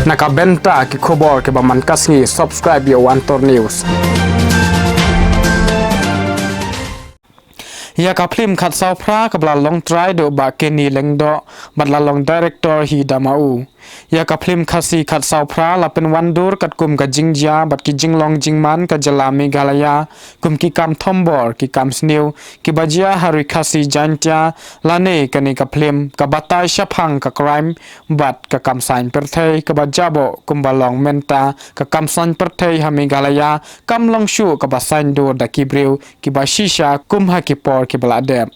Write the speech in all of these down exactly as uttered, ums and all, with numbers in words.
Na ka bynta ki khubor kiba man ka sngi, subscribe ïa u Antor News. Ïa ka phlim Khatsaw Phra kaba la long trai da u Bah Kenny Lyngdoh bad la long director hi da ma u. Ïa ka phlim Khasi Khatsaw Phra la pynwandur katkum ka jingjia bad ki jinglong jingman ka jylla Meghalaya, kum ki kam thombor, ki kam sniew kiba jia ha Ri Khasi Jaiñtia, lane kane ka phlim ka batai shaphang ka crime bad ka kam saiñ pyrthei kaba jaboh kumba long mynta ka kam saiñ pyrthei ha Meghalaya kam long shuh kaba saiñdur da ki briew kiba shisha kum ha ki por kiba la dep.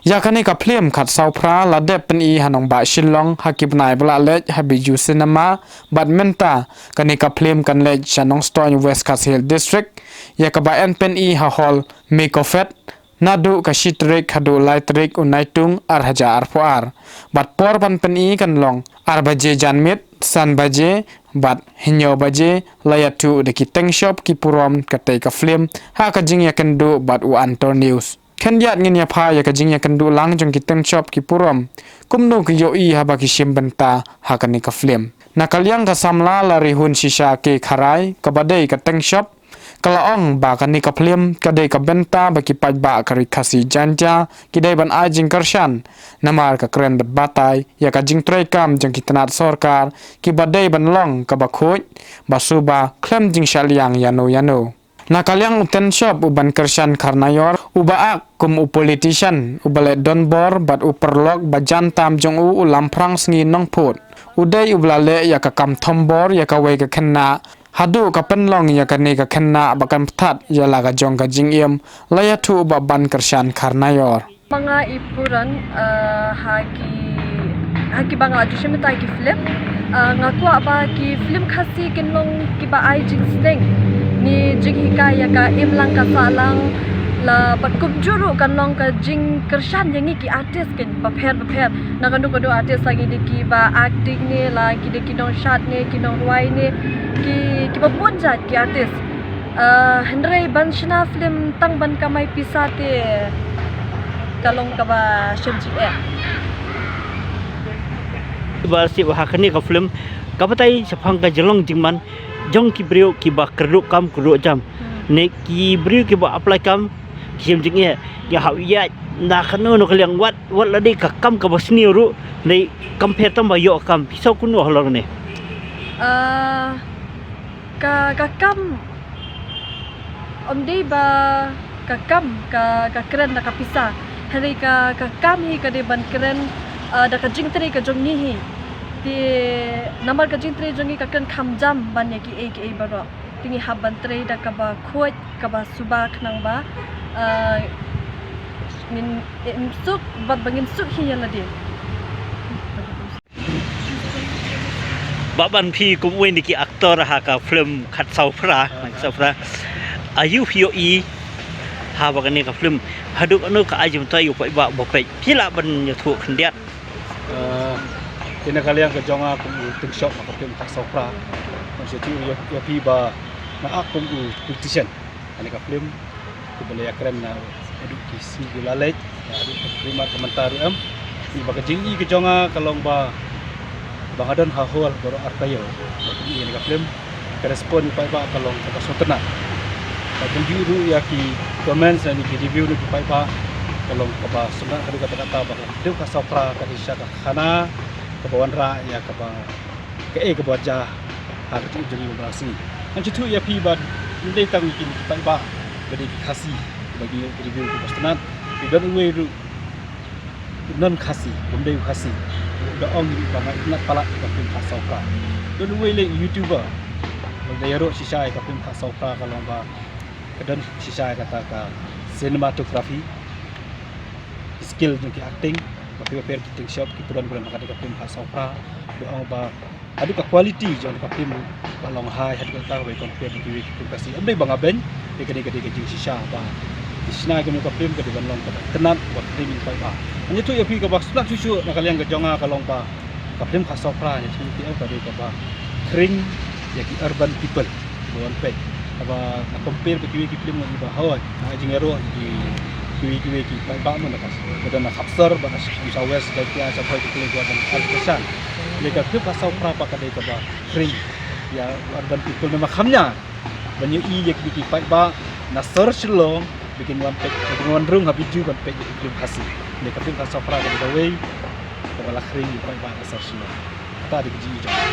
Ïa kane ka phlim Khatsaw Phra la dep pyni ha nongbah Shillong ha ki bnai ba la leit ha Bijou Cinema bad mynta kane ka phlim kan leit sha Nongstoiñ, West Khasi Hills District, ïa kaba yn pyni ha hall Mekofet naduh ka shi tarik haduh lai tarik u Naitung ar hajar arphew ar. Bad por ban pyni kan long ar baje janmiet, san baje bad hynñiew baje. La ïathuh da ki teng shop ki purom katei ka phlim ha ka jingïakynduh bad u Antor News. Khyndiat ngin ïa phai ïa ka jingïakynduh lang jong ki teng shop ki purom kumno ki ïohi haba ki shim bynta ha kane ka phlim. Na ka liang ka samla Larihun Shisha K Kharai kaba dei ka teng shop, ka la ong ba kane ka phlim ka dei ka bynta ba ki paidbah ka Ri Khasi Jaiñtia ki dei ban ai jingkyrshan namar ka kren bad batai ïa ka jingtrei kam jong ki tnat sorkar kiba dei ban long kaba khuid, ba suba khlem jingshah liang ïano ïano. Na ka liang u teng shop u Bankyrshan Kharnaior, uba ak kum u politician uba leh donbor bad u paralok ba jan tam jong u u Lamphrangsngi Nongphut, u dei uba la leh ïa ka kam thombor ïa kawei ka khynnah haduh ka pynlong ïa kane ka khynnah ba kan pthat ïa la ka jong ka jingim, la ïathuh u Bah Bankyrshan Kharnaior. Ba nga i puran, eh, ha ki, ha kiba nga la ju shim bynta ki phlim. Eh, nga kwah ba ki phlim Khasi kin long kiba ai jingsneng ne jinghikai ïa ka imlang ka sahlang, la bad kumjuh ruh kan long ka jingkyrshan ïa ngi ki artist kin bapher bapher. Na kano kano artist, la ki dei kiba acting ne, la ki dei ki nongshad ne, ki nongrwai ne, ki, kiba bun jait ki artist. Ah, hynrei ban shna phlim tang ban kamai pisa te ka long kaba shem jingeh. Ba shu ba ha kane ka phlim ka batai shaphang ka jinglong jingman jong ki briew kiba kyrduh kam kyrduh jam. Hmm. Ne ki briew kiba apply kam ki shem jingeh, ki hap ïaid na kano kano ka liang, wat, wat la dei ka kam kaba sniew ruh, ne kam pher tang ba ïoh ka kam. Phi sngew kumno halor ne? Ah, ka, ka kam, ym dei ba ka kam ka, ka kren da ka pisa. Hynrei ka, ka kam hi ka dei ban kren, ah, da ka jingtrei ka jong ngi hi. Te namar ka jingtrei jong ngi ka kren kham jam ban ïa kiei kiei baroh. Te ngi hap ban trei da kaba khuid, kaba suba khnang ba, ah, ngin, eh, im suk bad ba ngin suk hi ïa lade. Bah Ban, phi kum uwei na ki actor ha ka phlim Khatsaw Phra, Khatsaw Phra, aïu phi ïohi haba kane ka phlim, haduh kano ka ai jingmyntoi ïa u paidbah ba peit? Phi lah ban ïathuh khyndiat? Ah, te na ka liang ka jong nga kum u teng shop ha ka phlim Khatsaw Phra, nga shu ïathuh ïa, ïa phi ba nga ak kum u politician. Kane ka phlim kaba la ïakren na haduh ki sngi ki la leit, haduh ka phlim ka mynta ruh em. Te ba ka jingïohi ka jong nga ka long ba, ba nga don ha hall baroh ar taïew ba kum ïa kane ka phlim, ka respond u paidbah ka long kaba sngewtynnat. Ba kum ju ruh ïa ki comments ne ki review na ki paidbah ka long kaba sngewtynnat, haduh katta katta ba ka phlim Khatsaw Phra ka dei shisha ka khana kaba wanrah ïa kaba kaei kaba jia ha ka jingim jong ngi ba la sngi. Ngan shu ïathuh ïa phi ba ym dei tang ïa ki paidbah ba dei ki Khasi ba ki review kiba sngewtynnat. Phi don uwei ruh u non Khasi, um dei u Khasi, da ong ïa phi ba nga itynnat palat ïa ka phlim Khatsaw Phra. Don uwei lei u YouTuber ba da ïaroh shisha ïa ka phlim Khatsaw Phra ka long ba ka don shisha ïa kata ka cinematography, skill jong ki acting, bapher bapher ki teng shop ki pyndonkam ha kata ka phlim Khatsaw Phra. Da ong ba haduh ka quality jong ka phlim ka long high, haduh katta ba i compare ki, ki phlim Khasi. Ym dei ba nga beiñ, te ka dei, ka dei ka jingshisha ba ki shna ïa kane ka phlim ka dei ban long kaba itynnat, ba phlim ïa ki paidbah. Ngan ïathuh ïa phi kaba sngewtynnat shuh shuh na ka liang ka jong nga ka long ba ka phlim Khatsaw Phra, ïathuh ïa phi, ka dei kaba khring ïa ki urban people. Ba wan peit, haba nga compare bad kiwei ki phlim ngi ba hoi, nga ai jingïaroh ïa ki, kiwei kiwei ki paidbah mo na ka, ba don na Khapsor, ba na Sha West, Jaiñtia, Sha Bhoi, ki phlim ba don ar kyrshan. Ïa ka clip ka saw phra pat ka dei kaba khring ïa urban people namar kham nia ban ïohi ïa kine ki paidbah na sor Shillong ba kin wan peit, ba kin wan rung ha video ban peit ïa ki film Khasi. Ïa ka clip ka saw phra ka dei kawei kaba la khring ïa ki paidbah na sor Shillong. Kata dei ka jingïohi jong nga.